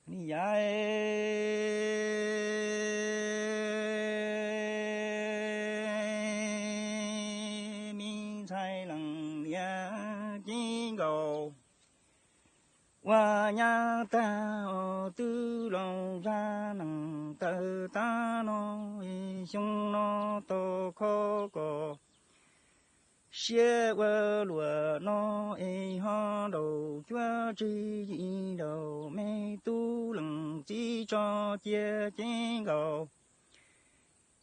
Niam yau, me ntxhais lees niam ceeb nkaus ua nyab tag os, twb laus zaj nees tawm tag no, xyoo no tau kho kom siab ua luam no es ho nraum cuab tsig yim nraum me tub lees txiv tso cia ceeb nkaus.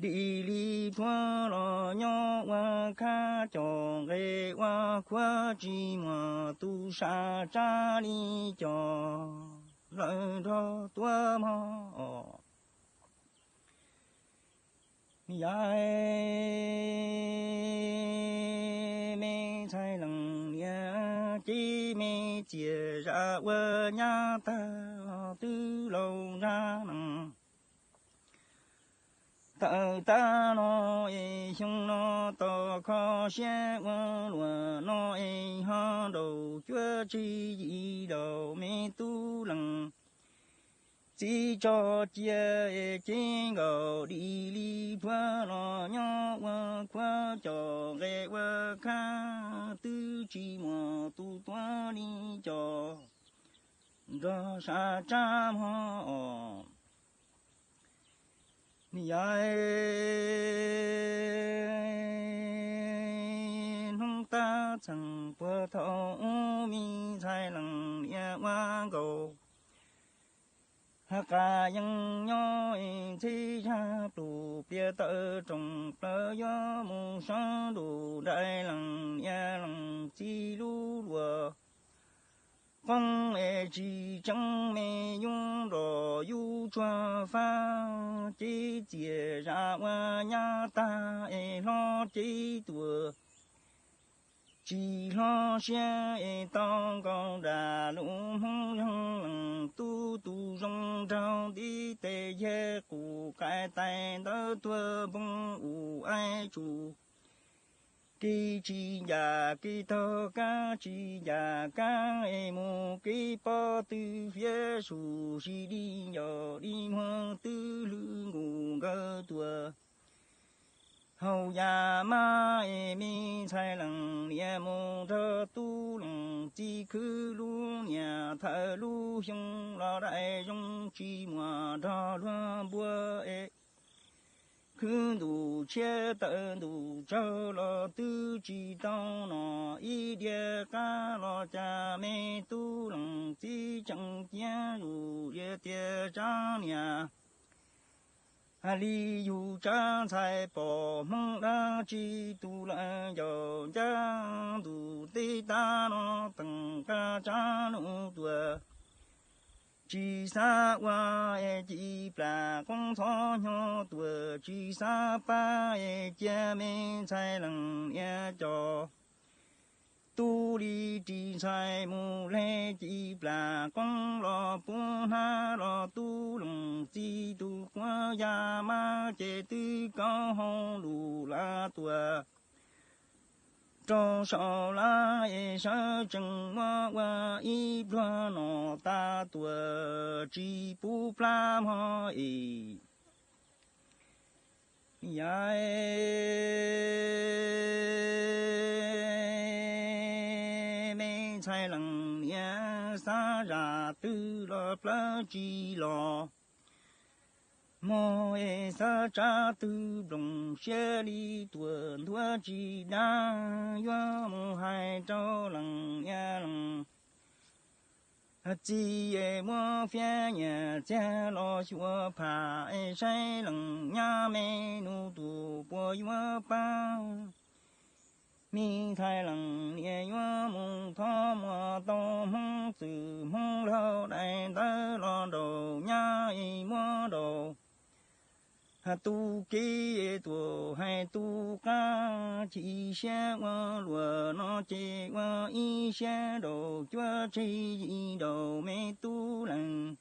Dim li pluab los nyob ua khab, cov nqe ua khuab tsis muaj tus sam tsab li cov lawv nrog tuab mog os. Niam yau, me ntxhais lees niam ceeb, me txiv zaj ua nyab tag os, twb laus zaj nees tawm tag no es xyoo no tau kho siab ua luam no es ho nraum cuab tsig yim nraum me tub lees txiv tso cia es ceeb nkaus. Dim li pluab los nyob ua khuab, cov nqe ua khab twb tsis muaj tus tuab li cov nrog sam tsab mog os. Niam yau, hnub tab txheej puag thaum ub me ntxhais lees niam ua nkaus, ha qas yeej nyob ntxhib zaj plus pliav tawm roos plaws yuav mus sawv ntuj nraim lees niam lees txiv lub luam qoob es tsis tseeb me yub nrog yub tsuag fab, ceeb txiv zaj ua nyab tag es hlob ceeb tuag. Tsis hlob siab es tau nkaus nram lub Hmoob zeeg lees tub, tus zoo nraug ntiv tes yag qus qaib tais ntawv tuag npoo ub aib tsuj. Kev tsis ncaj kev taug kab, tsis ncaj kab es mus kev pob tw, fiab sum sis di ncaus di muag twb hlwb nkus nkawd tuag. Hauv yam mab es me ntxhais lees niam mus nrog tub lees txiv khwv lub niam thawm lub xyoo los daim zoo tsis muaj nrog luag npua es khwv ntuj tshiab tawm ntuj tsaug los twb tsis tau no ib diav qab los cas me tub lees txiv tseem cia zus zias tias tsab niam hais li yus tsab ntxhais pom Hmoob dab tsi tus lawv ncaus ncaj ntus teb tab no teem qab tsab nus tuag. Tsis xav ua es ci plam qoob ntxhov hnyo tuag, tsis xav pab es cia me ntxhais lees niam cov tub li ris ntxhais mus le ci plam qoob los puv hnab los tub lees txiv tus quav ya mab ces twb kaub hau lus lawm tuag. Rau saum lawm es sawv tsees muab ua ib pluag no tas tuag tsis pub plab mog es. Yog me ntxhais lees niam xav zam twg los plawv tsis los, mog es xav tsav twg nploos siab li tuag ntuav tsis dab, yuav mus hais rau lees niam lees txiv es muab fiab nyiam txiag los xyuas pham es saib lees nyab me nus tuag puas yuav pab. Me ntxhais lees niam yuav mus thov muas tau Hmoob txwm Hmoob laug daim ntawv los nraum nyab es muab nraum tu kev tuam hais tu qab, chim siab ua luam no ces ua ib siab nraum cuab tsig yim nraum me tub lees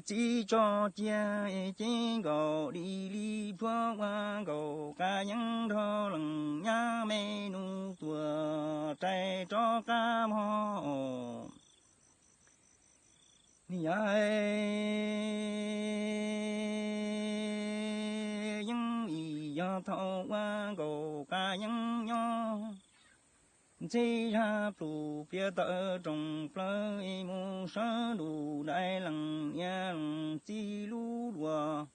txiv tso cia es cev nkaus dim li pluab ua nkaus qab yeeb nrog lees nyab me nus tuam rais rov qab mog. Niam, yeej yog thaum ua nkaus qab yeeb nyob, ntxhib zaj plus pliav tawm roos plawv es mus sawv ntuj dai lees niam lees txiv lub luas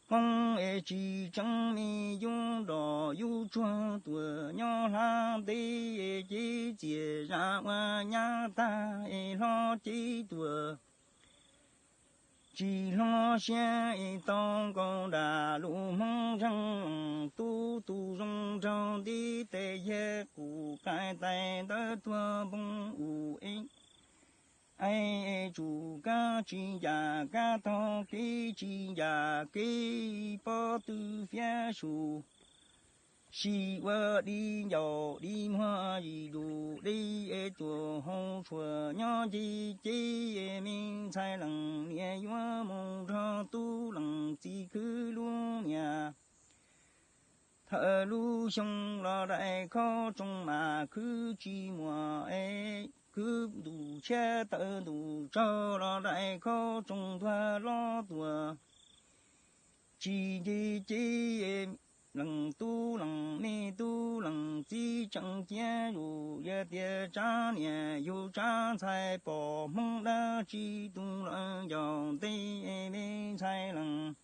qoob es tsis tseeb me yub nrog yub tsuag tuaj nyob hlab ntej es cev txias zaj ua nyab tag es hlob cev tuaj tsis hlob siab es tau nkaus nram lub Hmoob zeeg lees tub tus zoo nraug nti tes yag qus qaib tais ntawd tuag npoo u e. Aib, tsum kab tsis ncas kab taug kev tsis ncas kev pob tw fiab su. Sim ua di ncaus di muag yim lus di es tuam hau tshuam nyob nce cev es me ntxhais lees niam yuav mus nrog tub lees txiv khwb lub niam. Thawm lub xyoo los daim khaub tsoom mas khwb tsis muaj es khwb ntus tshiab tawm ntus tsaug los daim khaub tsoom ntuag lob tuaj tsis nce cev. Lees tub lees me tub lees txiv tseem cia yus yog tias tsab niam yug tsab ntxhais pom Hmoob dab tsi tus lawm ncaus nte me ntxhais lees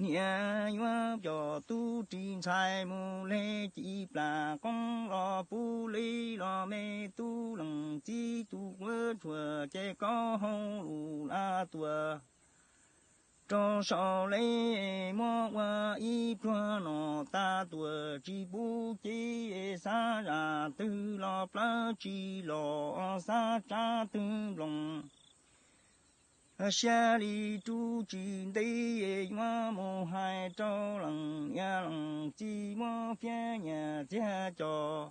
niam yuav coj tub ris ntxhais mus le ci plas qoob los pub li los me tub lees txiv tus quav tshuam ces kaub hau lus la tuaj rau saum le muab ua ib pluag no tas tuaj tsis pub cev xav zaj twg los plawv tsis los xav tsab twg nploos siab li rub tsis nti yuav mus hais rau lees niam lees txiv muab fiab nyiam txiag cos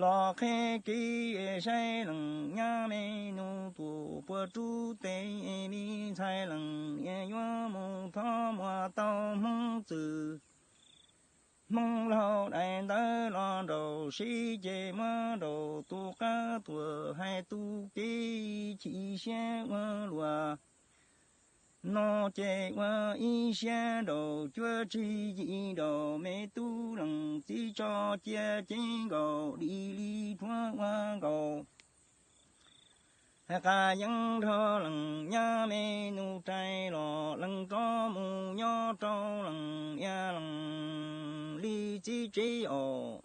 los qheb kev saib lees nyab me nus tuaj puas rub tes me ntxhais lees niam yuav mus thov muaj tau Hmoob txwm Hmoob laug daim ntawv los nraum sib ces muab nraum tus qab tuam hais tus kev chim siab ua luaj. No ces ua ib siab nraum cuab tsig yim nraum me tub lees txiv tso cia cev nkaus di li rhuav ua nkaus qab yeeb nrog lees nyab me nus rais los lees rov mus nyob rau lees niam lees li txiv tsev os.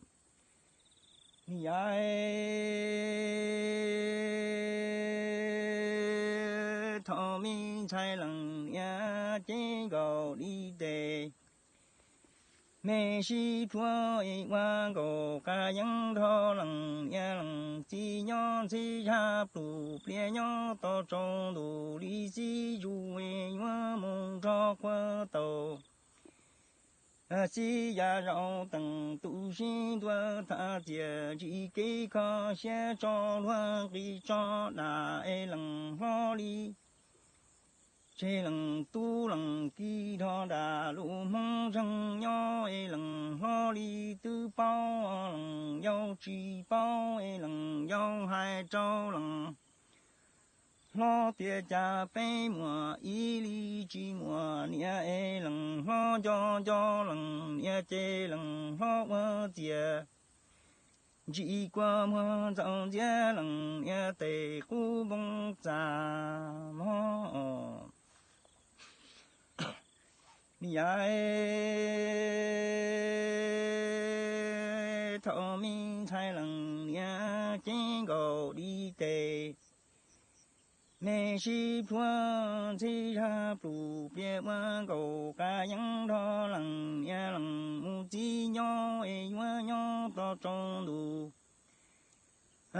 Niam, thaum me ntxhais lees niam cev nkaus di tes me sib pluag ua nkaus qab yeeb nrog lees niam lees txiv nyob ntxhib zaj plus pliav nyob tau tsaus ntuj li xib zus yuav mus nrog qhuav tau xib yam zaum teem tus sib ntuav tham txias ntsis kev kho siab tso luag nqis tso dam es lees hlob li tseg lees tub lees kiv dhos nram lub Hmoob zeeg nyob es lees hlob li twb paub lees yau tsis paub es lees yau hais rau lees hlob tias cas peb muaj ib li tsis muaj niam es lees hlob nco nco lees niam ces lees hlob ua txias ntsis kua muag ntxaus ntxiab lees niam tes qub npoo txaj mog. Niam, thaum me ntxhais lees niam cev nkaus di tes me sib pluag ntxhib zaj plus pliav ua nkaus qab yeeb nrog lees niam lees mus txiv nyob es yuav nyob tau tsaus ntuj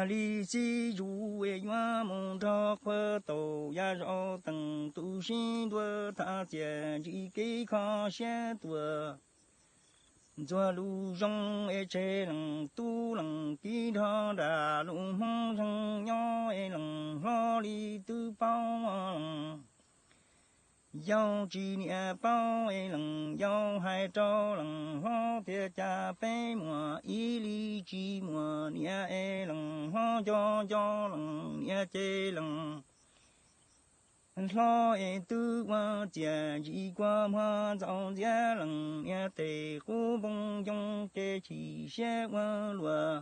li xib zus es yuav mus nrog qhuav tau yam zaum teem tus sib ntuav tham txias ntsis kev kho siab tuaj ntxuag lus zoo es tseg lees tub lees kiv dhos nram lub Hmoob zeeg nyob es lees hlob li twb paub lees Yau tsis niam paub es lees yau hais rau lees hlob tias cas peb muam ib li tsis muam niam es lees hlob nco nco lees niam ces lees hlob es twb ua ciam ntsis kua muag ntxaus ntxiab lees niam tes qub npoo yoo ces chim siab ua luaj.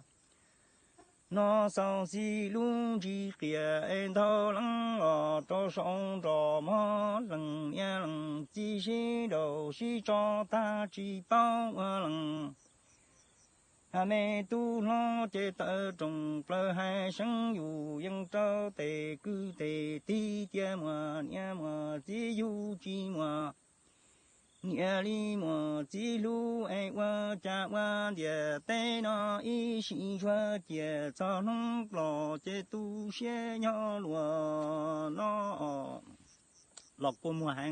No xaus xib lub ntsis qias es ntaug lees los rau saum nrom mog lees niam lees txiv sib nraus sib tso tag tsis paub ua lees. Hab me tub hlob ces tawm roos plaws hais seev yus yeej rau tes kwv tes tij tias muam niam muam txiv yug tsis muam niam li muam txiv hlub es ua cas ua ntiaj teb no ib sim ntsuag ciaj txog hnub los ces tu siab nyob luaj no. Los kua muag heev.